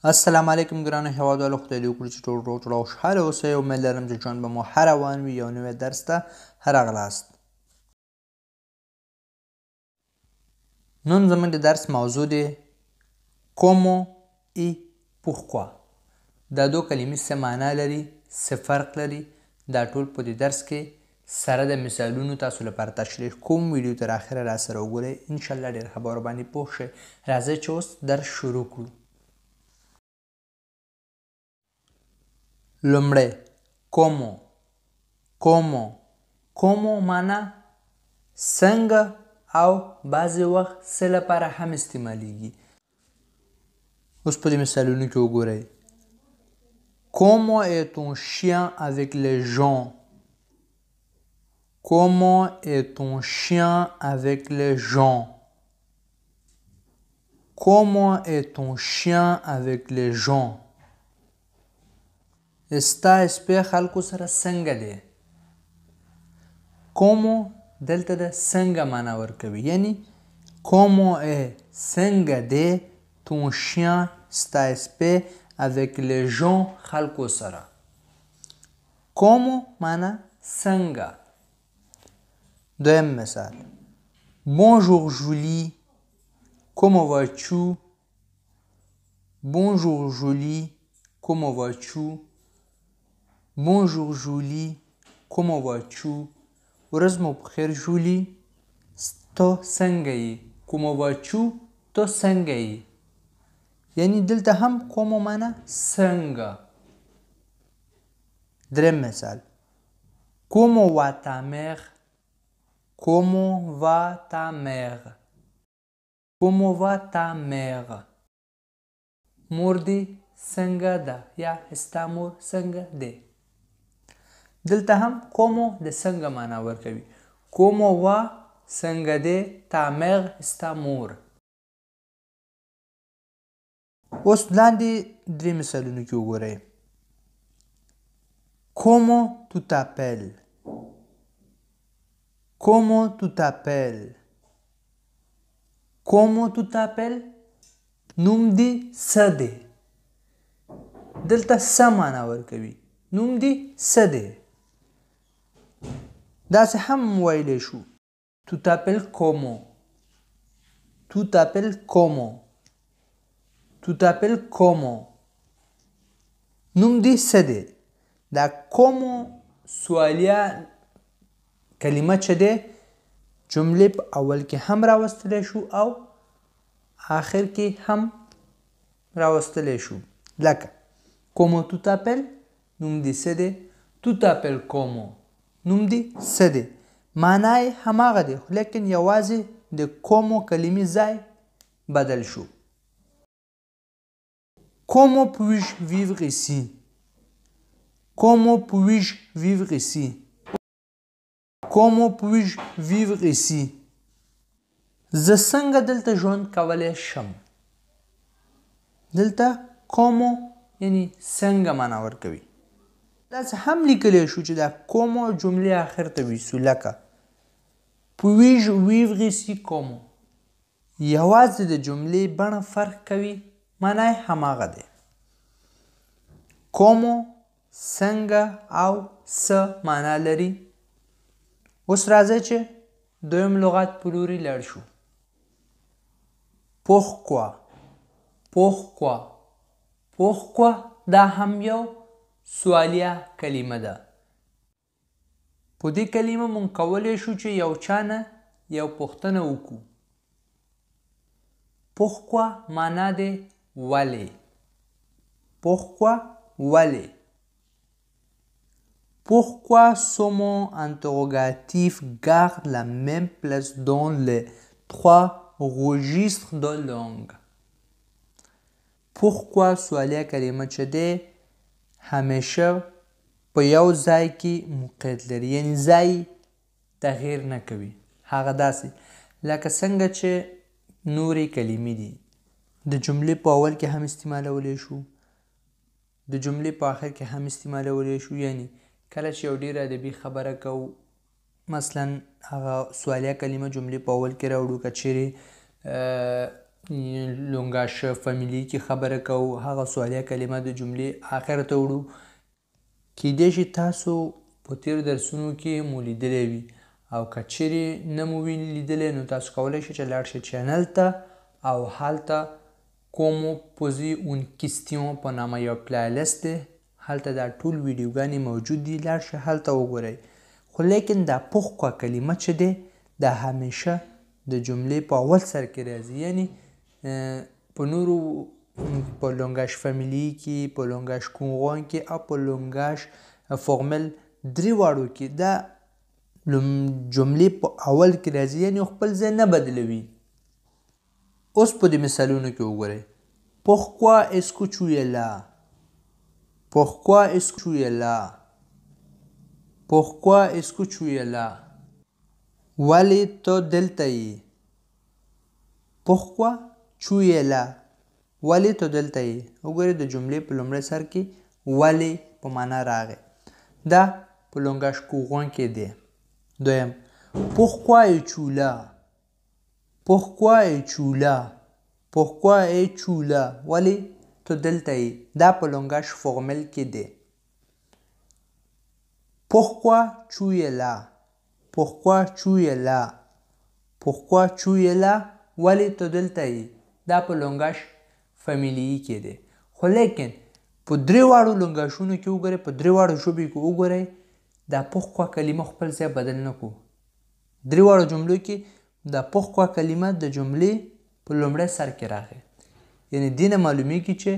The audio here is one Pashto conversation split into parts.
السلام علیکم ګرانو هیوادوالو، خدای دې وکړي چې ټول روغ جوړ او خوشحاله اوسئ. امید لرم چې ژوند به مو ښه روان وي. یو نوی درس ته ښه راغلاست. نن زموږ د درس موضوع دی comment et pourquoi. دا دوه کلمې څه معنا لري، څه فرق لري، دا ټول په دې درس کې سره د مثالونو تاسو لپاره تشریح کوم. ویډیو تر اخره را سره وګورئ، انشاءالله ډېر ښه به ورباندې پوه شئ. راځئ چې اوس درس شروع کړو. لومړی comment. Comment comment معنا څنګه او بعضې وخت څه لپاره هم استعمالیږي. اوس په دې مثالونو کې وګورئ. Comment est ton chien avec les gens? Comment est ton chien avec les gens? Comment est ton chien avec les gens? ستا سپی خلکو سره څنګه دی؟ Comment دلته د څنګه معنا ورکوي، یعنی comment est څنګه دی ton chien ستا سپی avec les gens خلکو سره. Comment معنا څنګه. دویم مثال Bonjour Julie, comment vas-tu? Bonjour Julie, comment vas-tu? Bonjour Julie, comment vas-tu? ورځ مو پخیر جولی، ته څنګه یې؟ Comment vas-tu؟ ته څنګه یې؟ یعنی دلته هم comment معنا څنګه. دریم مثال Comment va ta mère? Comment va ta mère? Comment va ta mère? مور دې څنګه ده یا ستا مور څنګه دی؟ دلته هم comment د څنګه معنا ورکوي. Comment va څنګه دی، ta mère ستا مور. اوس لاندې درې مثالونو کې وګورئ. Comment tu t'appelles? Comment tu t'appelles? Comment tu t'appelles? نوم دې څه دی؟ دلته څه معنا ورکوي، نوم دې څه دی؟ داسې هم ویلی شو Tu t'appelles comment? Tu t'appelles comment? Tu t'appelles comment? نوم دې څه دی؟ دا comment سوالیه کلمه چې دی جملې په اول کې هم راوستلی شو او آخر کې هم راوستلی شو. لکه comment tu t'appelles؟ نوم دې څه دی؟ Tu t'appelles comment؟ نوم دې څه دی؟ معنا یې هماغه دی، خو لیکن یوازې د comment کلمې ځای بدل شو. Comment puis-je vivre ici? Comment puis-je vivre ici? Comment puis-je vivre ici? زه څنګه دلته ژوند کولی شم؟ دلته comment یعنی څنګه معنا ورکوي. داسې هم لیکلی شو چې دا comment جملې آخر ته ویسو، لکه puis-je vivre ici comment. یوازې د جملې بڼه فرق کوي، معنا یې هماغه دی. Comment څنګه او څه معنا لري. اوس راځئ چې دویم لغت په لوري لاړ شو. Pourquoi. Pourquoi. Pourquoi دا هم یو سوالیه کلمه ده. په دې کلمه مونږ کولی شو چې یو چا نه یو پوښتنه وکړو. Pourquoi معنا دی ولې. Pourquoi ولې. Pourquoi ce mot interrogatif garde la même place dans les trois registres de langue? Pourquoi سوالیه کلمه چې دی همیشه په یو ځای کې موقعیت لري، یعنی ځای تغییر نه کوي. هغه داسې لکه څنګه چې نورې کلمې دي، د جملې په اول کې هم استعمالولی شو، د جملې په آخر کې هم استعمالولی شو. یعنی کله چې یو ډېره ادبي خبره کوو، مثلا هغه سوالیه کلمه جملې په اول کې راوړو، که چیرې langage familier کې خبره کوو هغه سوالیه کلمه د جملې آخر ته وړو. کیدای شي تاسو په تېرو درسونو کې مو لیدلی وي او که چیرې نه مو وي لیدلی نو تاسو کولی شئ چې لاړ شئ channel ته او هلته comment poser une question په نامه یو playlist دی، هلته دا ټول ویډیوګانې موجود دي، لاړ شئ هلته وګورئ. خو لیکن دا pourquoi کلمه چې دی دا همیشه د جملې په اول سر کې راځي، یعنی په نورو په langage familier کې، په langage courant کې او په langage formel درې واړو کې دا جملې په اول کې راځي، یعنی خپل ځای نه بدلوي. اوس په دې مثالونو کې وګورئ. Pourquoi est-ce que tu es là؟ Pourquoi est-ce que tu es là؟ Pourquoi est-ce que tu es là؟ ولې ته دلته یې؟ Pourquoi tu es là؟ ولې ته دلته یې؟ وګورئ د جملې په لومړی سر کې ولې په معنا راغی، دا په langage courant کې دی. دویم، Pourquoi es-tu là؟ Pourquoi es-tu là؟ Pourquoi es-tu là؟ ولې ته دلته یې؟ دا په langage formel کې دی. Pourquoi tu es là؟ Pourquoi tu es là؟ Pourquoi tu es là؟ ولې ته دلته یې؟ دا په langage familier کې دی. خو لیکن په درې واړو langage ونو کې وګورئ، په درې واړو ژبو کې وګورئ، دا pourquoi کلمه خپل ځای بدل نه کو. درې واړو جملو کې دا pourquoi کلمه د جملې په لومړی سر کې راغی، یعنی دې نه معلومیږي چې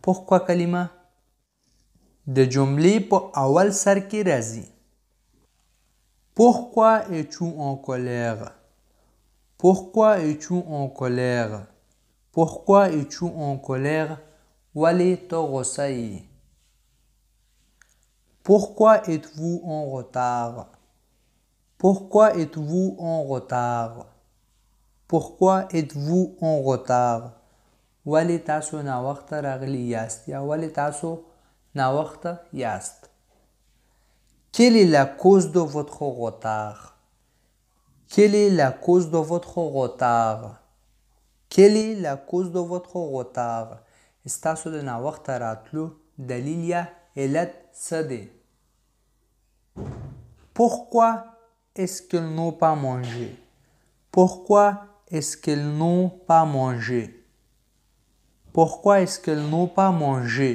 pourquoi کلمه د جملې په اول سر کې راځي. Pourquoi es-tu en colère؟ Pourquoi es-tu en colère؟ Pourquoi es-tu en colère؟ ولې ته غوسه یې؟ Pourquoi êtes-vous en retard؟ Pourquoi êtes-vous en retard؟ Pourquoi êtes-vous en retard؟ ولې تاسو ناوخته راغلي یاست یا ولې تاسو ناوخته یاست؟ Quelle est la cause de votre retard؟ Quelle est la cause de votre retard؟ Quelle est la cause de votre retard؟ ستاسو د ناوخته راتلو دلیل یا علت څه دی؟ Pourquoi est-ce qu'ils n'ont pas mangé؟ Pourquoi est-ce qu'ils n'ont pas mangé؟ Pourquoi est-ce qu'ils n'ont pas mangé؟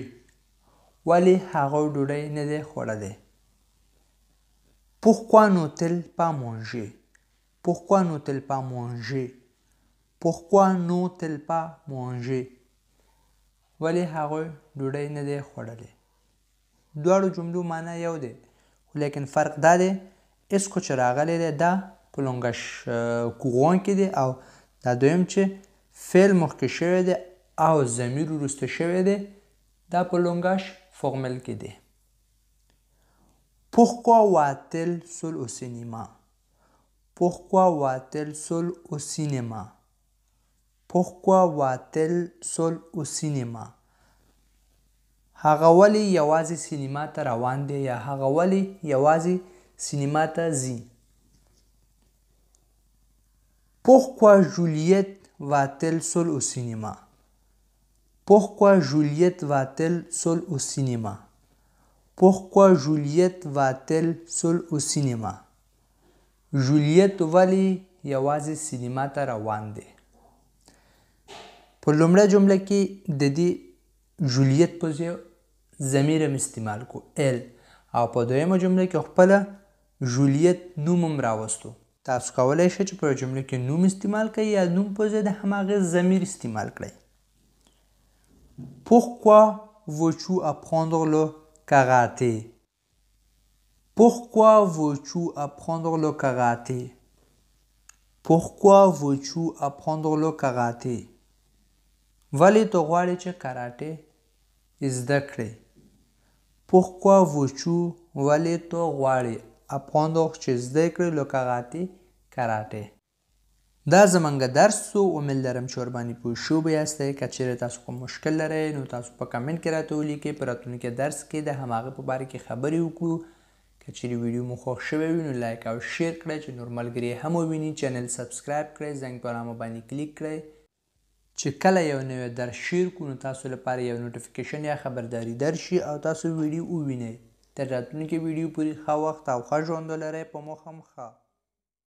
ولې هغه ډوډۍ نه دی خوړلی؟ Pourquoi n'ont-ils pas mangé؟ Pourquoi n'ont-ils pas mangé؟ Pourquoi n'ont-ils pas mangé؟ ولې هغه ډوډۍ نه دی خوړلی؟ دواړو جملو معنا یو دی، خو لیکن فرق دا دی est-ce que چې راغلی دی دا په langage courant کې دی، او دا دویم چې فعل مخکې شوی دی او ضمیر وروسته شوی دی دا په langage formel کې دی. Pourquoi va-t-elle seule au cinéma؟ Pourquoi va-t-elle seule au cinéma؟ Pourquoi va-t-elle seule au cinéma؟ هغه ولې یوازې سینما ته روان دی یا هغه ولې یوازې سینما ته ځي؟ Pourquoi Juliette va-t-elle seule au cinéma؟ Pourquoi Juliette va-t-elle seule au cinéma؟ Pourquoi Juliette va-t-elle seule au cinéma؟ Juliette ولې یوازې سینما ته روان دی؟ په لومړۍ جمله کې د دې جولیت په ځای ضمیر هم استعمال کو elle، او په دویمه جمله کې خپله جولیت نوم هم راوستو. تاسو کولی شئ چې په جمله کې نوم استعمال کړئ یا نوم په ځای د هماغې ضمیر استعمال کړئ. Pourquoi veux-tu apprendre le karaté؟ Pourquoi veux-tu apprendre le karaté؟ Pourquoi veux-tu apprendre le karaté؟ ولې ته غواړې چې کراټې زده کړې؟ Pourquoi veux-tu ولې ته غواړې apprendre چې زده کړې le karaté کراټې. دا زمونږ درس و، امید لرم چې ورباندې پوه شوي به یاستئ. که چیرې تاسو کوم مشکل لرئ نو تاسو په کمنټ کې راته ولیکئ، په راتلونکي درس کې د هماغه په باره کې خبرې وکړو. که چیرې ویډیو مو خوښ شوی وي نو like او share کړئ چې نور ملګري هم وویني. channel subscribe کړئ، زنګ په نامه باندې کلیک کړئ. چې کله یو نوی درس شیر کړو نو تاسو لپاره یو نوټیفیکیشن یا خبرداری درشي او تاسو ویډیو ووینئ. تر راتلونکې ویډیو پورې ښه وخت او ښه ژوند ولرئ. په موخه هم ښه.